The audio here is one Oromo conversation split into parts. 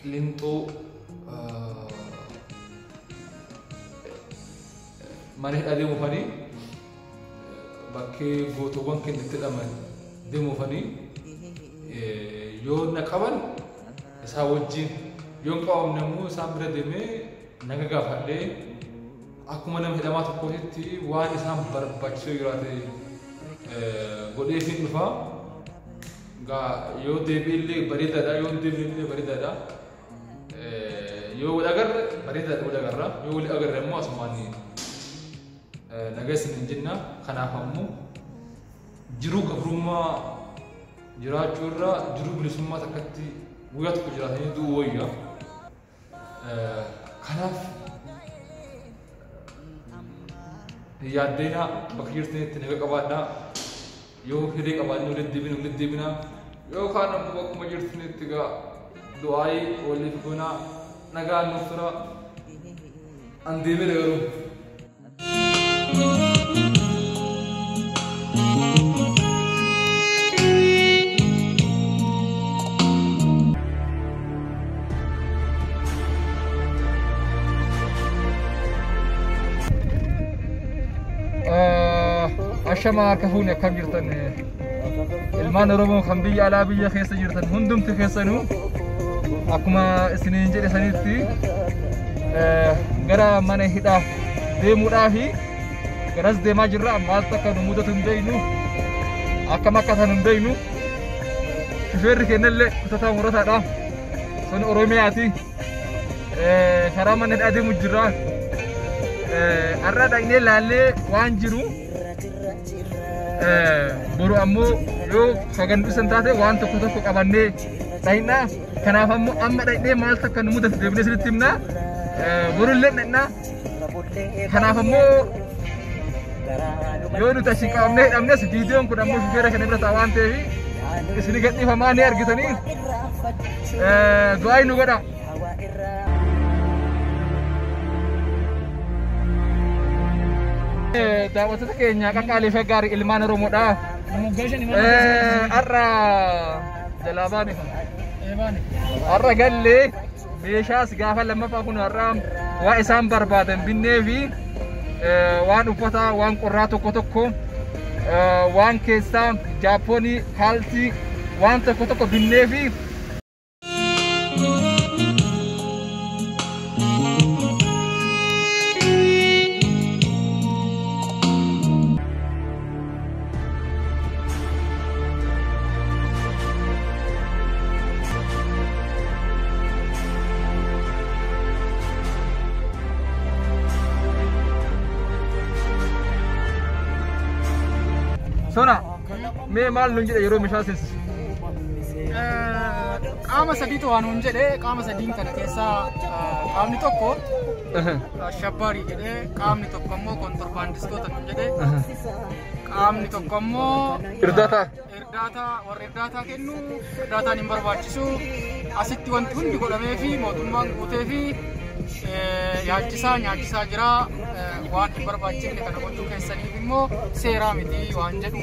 Qilinxoo mana hidhaa deemuufanii bakkee gootowwan keenya itti hidhaman deemuufanii yoo na qaban isaa wajjin yoo hin qabamne immoo isaan bira deemee naga gaafadhee akkuma nama hidhamaa tokkootitti waan isaan barbaachisu jiraate godheefiin dhufa. Yoo deebi'e illee bareedaadha, yoo hin deebi'e illee bareedaadha. Yoo wal agarre bareedaadha wal agarra, yoo wal agarre immoo asumaan nagaa isin hin jenna. Kanaaf ammoo jiruu gabrummaa jiraachuu irra jiruu bilisummaa takkatti guyyaa tokko jiraatanii du'uu wayya. Kanaaf yaaddeenaa bakka jirtanitti naga qabaadhaa. Yoo hiree qabaannee walitti deebina walitti deebina. Yookaan ammoo bakkuma jirtanitti egaa du'aayii waliif goonaa nagaan nuuf tura. An deebiira garuu. Ashama harka fuune akkam jirtan ilmaan Oromoo kan biyya alaa biyya keessa jirtan hundumti keessanuu akkuma isiniin jedhe sanitti gara mana hidhaa deemuudhaafi garas deemaa jirra. Maaltu akka nu mudatu hin beeknu, akkam akka ta'an hin beeknu. Shufeerri keenyallee kutataa murataadha. Sun Oromiyaati. Karaa mana hidhaa deemu jirra. Har'a dhaqnee laallee waan jiru boru ammoo yoo sagantuu san taate waan tokko tokko qabannee dhaqna. Kanaaf ammoo amma dhaqnee maal takka nu mudatu deebinee isinitti himna. Borullee dhaqna. Kanaaf ammoo yoo nuti asii qabamnee hidhamnes viidiyoon kun ammoo shufeera kana bira ta'a waan ta'eef isin gadhiifamaa ni argitanii du'aa nu godha. Daawwattoota keenya qaqqaalii fi gaarii ilmaan Oromoodha. Har'a jalaa baane. Har'a gallee meeshaas gaafa lammaffaa kun har'a waa isaan barbaadan binnee fi waan uffataa waan qorraa tokko tokko waan keessaa jaappoonii kaalsii waan tokko tokko binnee fi Sona, mee maal nuun jedhe yeroo meeshaa seensisu? Qaama sadiitu waan nuun jedhe, qaama sadiin kana keessaa qaamni tokko ashabbaarii jedhe, qaamni tokko immoo kontorbaandistoota nuun jedhe, qaamni tokko immoo Irdaataa. Irdaataa, warra irdaataa kennu, irdaataan hin barbaachisu, asitti wanti hundi godhamee fi mootummaan guutee fi yaalchisaa nyaachisaa jira, waan hin barbaachifne kana gochuu keessaniif immoo seeraa miti waan jedhu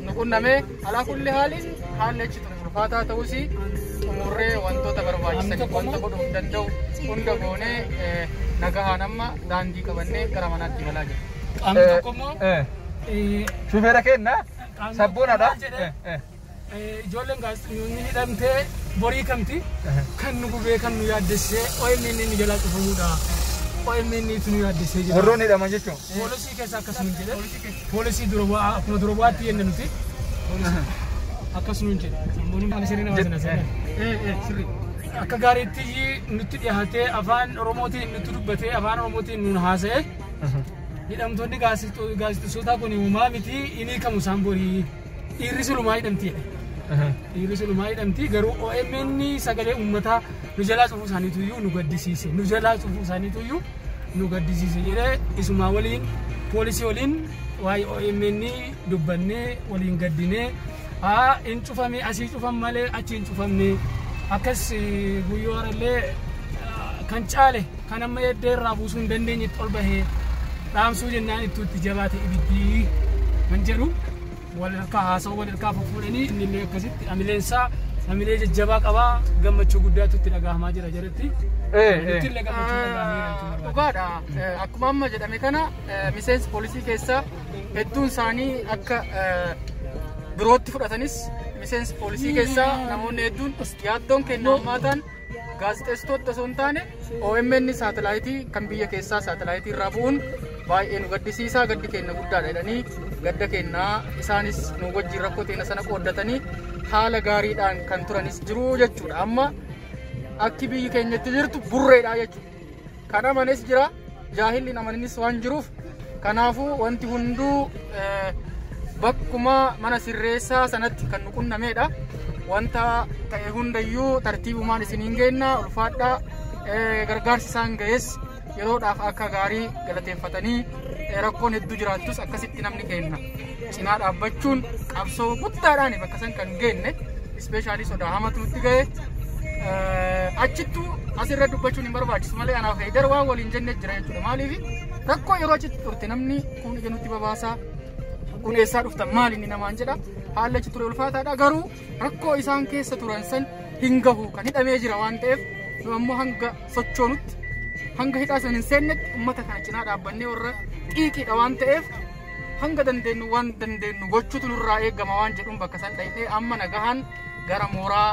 nu qunname. Alaa kulli haaliin haalli achi ture ulfaataa ta'us xumurree wantoota barbaachisan wanta godhuu danda'u hunda goonee nagahaan amma daandii qabannee gara manaatti imalaa jirra. Qaamni tokko immoo Shufeera kenna sabboonadha. Ijoolleen gaazexeessitoonni hidhamtee borii kamti kan nu gubee kan nu yaaddessee OMN inni jalaa cufamuudha. OMN tu nu yaaddessee jira. Warroonni hidhaman jechuun. Poolisii keessa akkasuma jedhe. Poolisii dura bu'aa akkuma dura bu'aatti jenne nuti. Akkasuma jedhe. Sammuun ani sirrii nama sana sirrii. Sirrii. Akka gaariitti nutti dhiyaatee afaan Oromootiin nutti dubbatee afaan Oromootiin nuun haasa'e. Hidhamtoonni gaazexeessootaa kun uumaa miti inni kamu isaan borii dhiirri sulumaa hidhamti jedhe. Dhiirri sulumaa hidhamti garuu OMN sagalee uummataa nu jalaa cufuu isaaniitu nu gaddisiise. Nu jalaa cufuu isaaniitu nu gaddisiise jedhee isumaa waliin poolisii waliin waa'ee OMN dubbannee waliin gaddinee hin cufame asii cufan malee achi hin cufamne akkas guyyoo harallee kan caale kan amma eddee irraa buusuu hin dandeenyetti ol bahee dhaamsuu jennaan ittuutti jabaate ibiddi kan jedhu wal harkaa haasa'u wal harkaa fuudhanii inni illee akkasitti amileensaa Hamilee jajjabaa qabaa gammachuu guddaatu itti dhaga'amaa jira jalatti. Nutti illee gammachuu dhaga'ameera jechuudha. Dhugaadha. Akkuma amma jedhame kana miseensi poolisii keessaa hedduun isaanii akka birootti fudhatanis miseensi poolisii keessaa namoonni hedduun yaaddoon kenna hammaataan gaazexeessitoota osoo hin taane OMN saatalaayitii kan biyya keessaa saatalaayitii irraa bu'uun baay'ee nu gaddisiisaa gaddi keenya guddaadha jedhanii gadda kennaa isaanis nu wajjin rakkoo teenya sana qooddatanii haala gaariidhaan kan turanis jiru jechuudha. Amma akki biyyi keenyatti jirtu burreedha jechuudha. Kan amanes jira jaahilli hin amaninis waan jiruuf kanaafuu wanti hunduu bakkuma mana sirreessaa sanatti kan nu qunnamedha. Wanta ta'e hundayyuu tartiibumaan isiniin geenna ulfaadhaa gargaarsi isaan ga'es yeroodhaaf akka gaarii galateeffatanii rakkoon hedduu jiraattus akkasitti namni kenna. Cinaa dhaabbachuun qabsoo guddaadhaan bakka san kan geenne ispeeshaalii sodaa hamatu nutti ga'e. Achittuu asirra dubbachuun hin barbaachisu malee anaaf Haydar waan waliin jenne jira jechuudha. Maaliif rakkoo yeroo achitti turte namni kun ija nutti babaasaa kun eessaa dhuftan maal inni namaan jedha. Haalli achi ture ulfaataadha garuu rakkoo isaan keessa turan san hin gahu kan hidhamee jira waan ta'eef nu ammoo hanga sochoonutti hanga hidhaa san hin seennetti uummata kana cinaa dhaabbannee warra xiiqiidha waan ta'eef hanga dandeenyu waan dandeenyu gochuutu nurraa eegama waan jedhuun bakka san dhaqnee amma nagahaan gara mooraa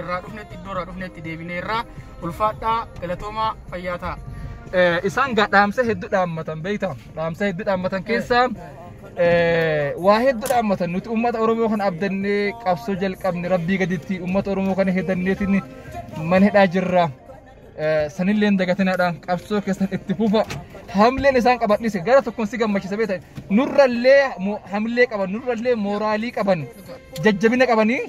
irraa dhufnetti iddoo irraa dhufnetti deebineerraa ulfaadhaa galatoomaa fayyaa ta'a. Isaan gaa dhaamsa hedduu dhaammatan beektaa dhaamsa hedduu dhaammatan keessaa waa hedduu dhaammatan nuti uummata Oromoo kana abdannee qabsoo jalqabne rabbii gaditti uummata Oromoo kana hedanneetiin mana hidhaa jirra. Sanillee dagatinaadhaan qabsoo keessan itti fufa. Hamleen isaan qabadhise gara tokkoon si gammachiisa beektaa nurrallee hamlee qaban nurrallee mooraalii qaban jajjabina qabanii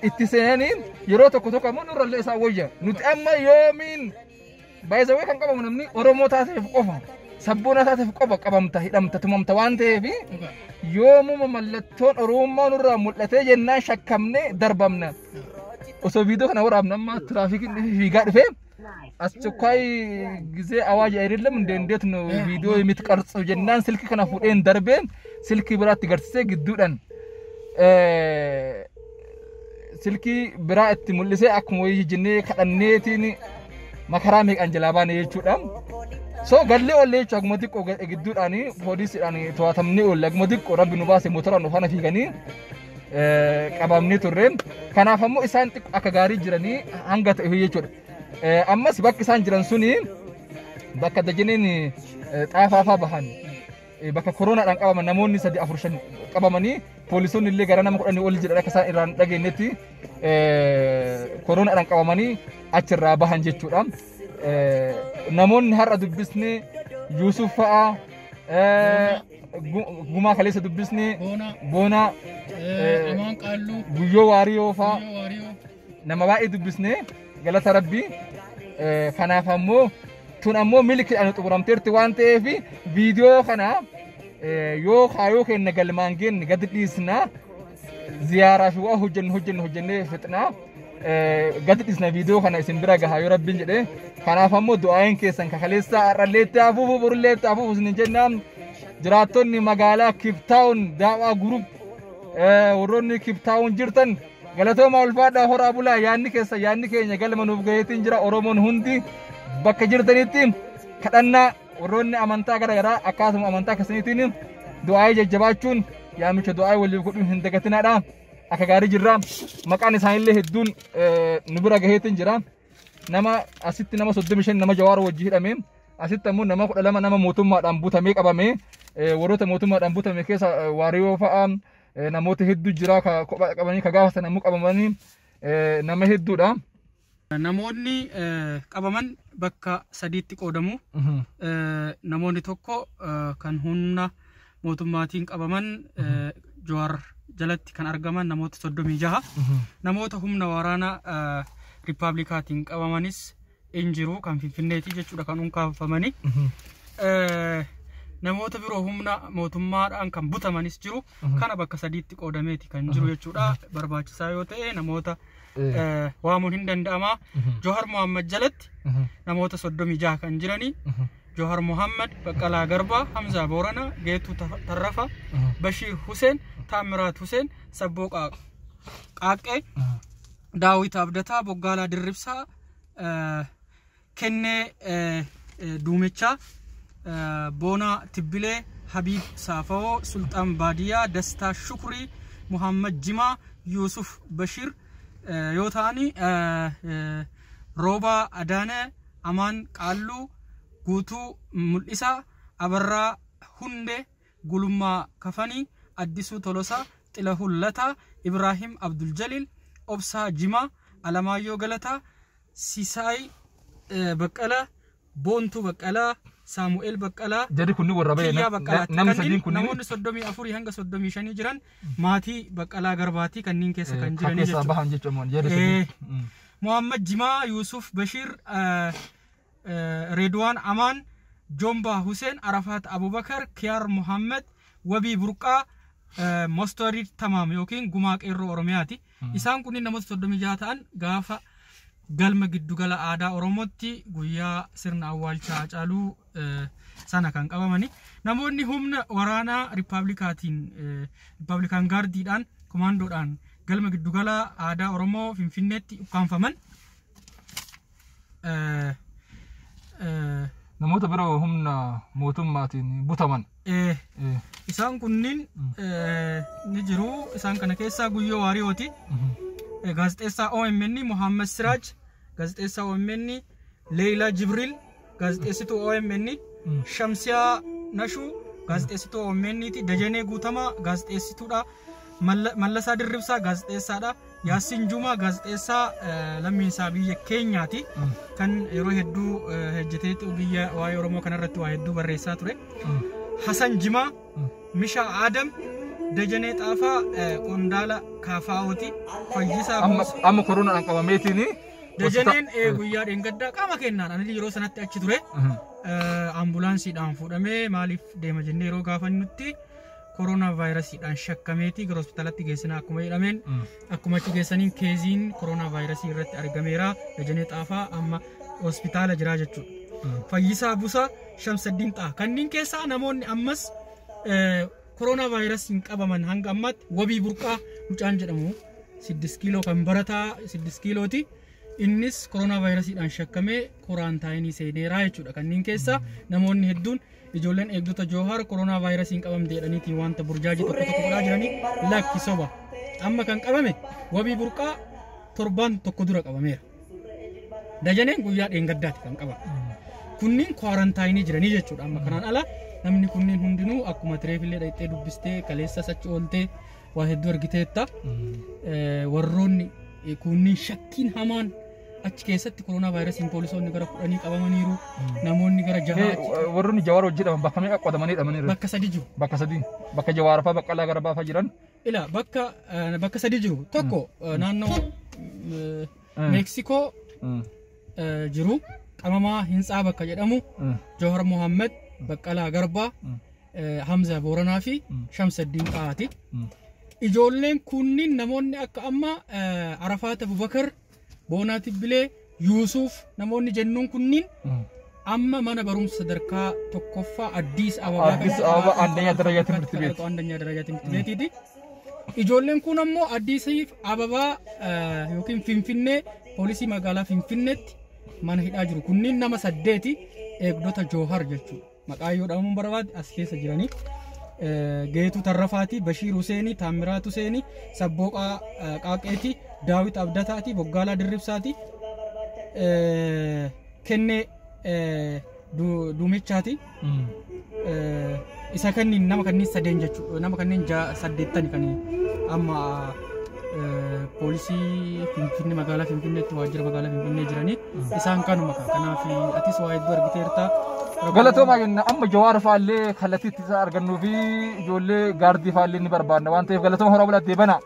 itti seenanii yeroo tokko tokko ammoo nurrallee isaan wayya. Nuti amma yoomiin baay'isawee kan qabamu namni Oromoo taateef qofa sabboona taateef qofa qabamta hidhamta tumamta waan ta'eef yoomuma mallattoon Oromummaa nurraa mul'atee jennaan shakkamne darbamna. Osoo viidiyoo kana waraabna amma tiraafikiin fiigaa dhufee አስቸኳይ ጊዜ አዋጅ አይደለም እንደ እንዴት ነው ቪዲዮ የምትቀርጸው ጀናን ስልክ ከና ፉዴን ደርቤ ስልክ ብራት ገርሴ ግዱዳን ስልኪ ብራ itti mul'ise akkuma wayii jennee kadhanneetiin makaraa meeqaan jalaa baane jechuudha. So gallee oolle jechuudha akkuma xiqqoo gidduudhaan poolisiidhaan to'atamnee oolle akkuma xiqqoo rabbi nu baase motoraan nu faana fiiganii qabamnee turre. Kanaaf ammoo isaan xiqqoo akka gaarii jiranii hanga ta'e jechuudha. Ammas bakki isaan jiran suni bakka dajaneen xaafaafaa bahan bakka koronaadhaan qabaman namoonni 3 4 5 qabamanii poolisoonni illee gara nama 10 ol jedhan akka isaan irraan dhageenyetti koronaadhaan qabamanii achirraa bahan jechuudha. Namoonni har'a dubbisne Yuusuf fa'a Gumaa Kaleessa dubbisne Boonaa Amaan Qaalluu Guyyoo Waariyoo fa'a nama baay'ee dubbisne galata rabbii. Kanaaf ammoo tun ammoo milkiidhaan xumuramteerti waan ta'eef viidiyoo kana yoo kaayoo keenya galmaan geenne gadi dhiisna ziyaaraa fi waa hojjennu hojjennu hojjennee fixnaa gadi dhiisna viidiyoo kana isin bira gahaa yoo rabbiin jedhe. Kanaaf ammoo du'aayin keessan kakaleessaa har'alleetti hafuufu borulleetti hafuufu isin jennaan jiraattonni magaalaa Kiptaawun daawaa gurup warroonni Kiptaawun jirtan galatooma ulfaadhaa horaa bulaa yaanni keessa yaanni keenya galma nuuf gaheetiin jira. Oromoon hundi bakka jirtanitti kadhannaa warroonni amantaa gara garaa akkasuma amantaa keessaniitiin du'aayii jajjabaachuun yaamicha du'aayii waliif godhuun hin dagatinaadha. Akka gaarii jirra. Maqaan isaaniillee hedduun nu bira gaheetiin jira. Nama asitti nama 35 nama Jawaar wajji hidhame asitti ammoo nama 12 nama mootummaadhaan butamee qabame warroota mootummaadhaan butame keessa Waariyoo fa'a namoota hedduu jira ka kophaa qabanii ka gaafatan ammoo qabamanii nama hedduudha. Namoonni qabaman bakka sadiitti qoodamu. Namoonni tokko kan humna mootummaatiin qabaman Jawaar jalatti kan argaman namoota 36. Namoota humna waraanaa Riippaabilikaatiin qabamanis hin jiru kan Finfinneeti jechuudha kan unkaafamani. Namoota biroo humna mootummaadhaan kan butamanis jiru. Kana bakka sadiitti qoodameeti kan jiru jechuudha. Barbaachisaa yoo ta'e namoota waamuun hin danda'ama. Johaar Mohaammed jalatti namoota 36 kan jirani. Johaar Mohaammed, Baqqalaa Garbaa, Hamzaa Booranaa, Geetuu Tarrafa, Bashiir Huseen, Taamiraat Huseen, Sabboo Qaaqqee, Daawit Abdataa, Boggaalaa Dirribsaa, Kennee Duumechaa, Boonaa Tibbilee, Habiib Saafawoo, Sulxaan Baadiyyaa, Dastaa Shukrii, Muhammad Jimaa, Yuusuf Bashir yoo ta'ani, Roobaa Adaanee, Amaan Qaalluu, Guutuu Mul'isaa, Abarraa Hundee, Gulummaa Kafanii, Addisuu Tolosaa, Xilahun Lataa, Ibraahim Abdul Jalil, Obsaa Jimaa, Alamaayyoo Galataa, Sisaay Baqqalaa, Boontuu Baqqalaa, Saamu'eel Baqqalaa, Jarri kunniin warra bahe Kiyyaa Baqqalaati. Namni sadiin Kanneen kunniin namoonni 34 hanga 35 jiran maatii Baqqalaa Garbaatii kanneen keessa kan kan jiranii keessaa jechuudha. bahan jechuudha jarri sadiin. Muhammad Jimaa, Yusuf Bashir, Redwaan Amaan, Jomba Hussein, Arafat Abubakar, Kiyaar Muhammad, Wabii Burqaa, Mostorid Tamaam yookiin Gumaa Qeerroo Oromiyaati. Isaan kunniin namoota 36 ta'an gaafa galma giddugala aadaa Oromootti guyyaa sirna awwaalchaa Haacaaluu sana kan qabamani. Namoonni humna waraanaa Riippaabilikaatiin, Riippaabilikaan gaardiidhaan, komaandoodhaan galma giddugala aadaa Oromoo Finfinneetti ukkaanfaman. Namoota biroo humna mootummaatiin butaman. Isaan kunniin ni jiru. Isaan kana keessaa Guyyoo Waariyooti. Gaazexeessaa OMN Muhammad Siraaj, gaazexeessaa OMN Leeyilaa Jibriil, gaazexeessituu OMN Shamsiyaa Nashuu, gaazexeessituu OMN ti. Dajanee Guutamaa gaazexeessituudha. Mallasaa Dirribsaa gaazexeessaadha. Yaassin Jumaa gaazexeessaa lammiinsaa biyya keenyaati. Kan yeroo hedduu hojjetee biyya waa'ee Oromoo kanarratti waa hedduu barreessaa ture. Hasan Jimaa, Mishaa Adam, Dajanee Xaafaa qondaala Kaafaa'ooti. Fayyisaa Amma Boonsoo. amma koronaadhaan qabameetiin. Dajaneen guyyaa dheengaddaa qaama kennaan ani yeroo sanatti achi ture. Ambulaansiidhaan fuudhamee maaliif deema jennee yeroo gaafannutti koronaa vaayirasiidhaan shakkameeti gara hospitaalatti geessina akkuma jedhameen, akkuma achi geessaniin keeziin koronaa vaayirasii irratti argameera. Dajanee Xaafaa amma hospitaala jira jechuudha. Fayyisaa Busaa, Shamsaddiin Xaa kanneen keessaa namoonni ammas koronaa vaayirasiin qabaman hanga ammaatti Wabii Burqaa mucaan jedhamu 6 kiiloo kan barataa 6 kiilooti. Innis koronaa vaayirasiidhaan shakkamee koraantaayinii seeneeraa jechuudha. Kanneen keessaa namoonni hedduun ijoolleen eegdota Joohaar koronaa vaayirasiin qabamte jedhaniitiin wanta burjaajii tokko tokko godhaa jiranii lakki, soba. Amma kan qabame Wabii Burqaa torbaan tokko dura qabameera. Dajaneen guyyaa dheengaddaati kan qabame. Kunniin kwaarantaayinii jiranii jechuudha. Amma kanaan ala namni kunniin hundinuu akkuma tireefillee dhaqxee dubbistee kaleessas achi ooltee waa hedduu argiteetta. Warroonni kunniin shakkiin hamaan achi keessatti koronaa vaayirasiin poolisoonni gara 10 qabamaniiru. Namoonni gara jahaa achi Warroonni Jawaar hojii bakka meeqa qoodamanii hidhamaniiru? Bakka sadi jiru. Bakka sadii. Bakka Jawaar fa'aa, Baqqalaa Garbaa fa'aa jiran. Ila bakka sadi jiru. Tokko naannoo Meeksikoo jiru. Qamamaa Hintsaa bakka jedhamu Jawar Mohammed, Baqqalaa Garbaa, Hamza Booranaa fi Shamsaddiin Xaati. Ijoolleen kunniin namoonni akka amma Arafaat Abubakar, Boonaa Tibbilee, Yuusuf namoonni jennuun kunniin amma mana barumsa sadarkaa tokkoffaa Addis Ababaa Addis Ababa አንደኛ ደረጃ ትምህርት ቤት አንደኛ ደረጃ ትምህርት ቤቲiti. Ijoolleen kun ammoo Addisiif Ababaa yookiin Finfinnee poolisii magaalaa Finfinneetti mana hidhaa jiru. Kunniin nama saddeeti eegdota Joohar jechuudha. Maqaa yoo dhahamuun barbaade as keessa jiranii. Geetuu Tarrafaati, Bashiir Huseenii, Taammiraat Huseenii, Sabbooqaa Qaaqeeti, Daawit Abdataati, Boggaalaa Dirribsaati, Kennee Duumechaati. Isa kanneen nama kanneen sadeen jechuudha. Nama kanneen saddeettani kan amma poolisii Finfinnee magaalaa Finfinneetti waajjira magaalaa Finfinnee jiranii isaan kanuma. Kanaaf atis waa hedduu argiteerta. Galatoomaa jenna. Amma Jawaar fa'aallee kallattiitti isa argannuu fi ijoollee gaardii fa'aallee ni barbaanna waan ta'eef galatooma, horaa bulaa, deebana.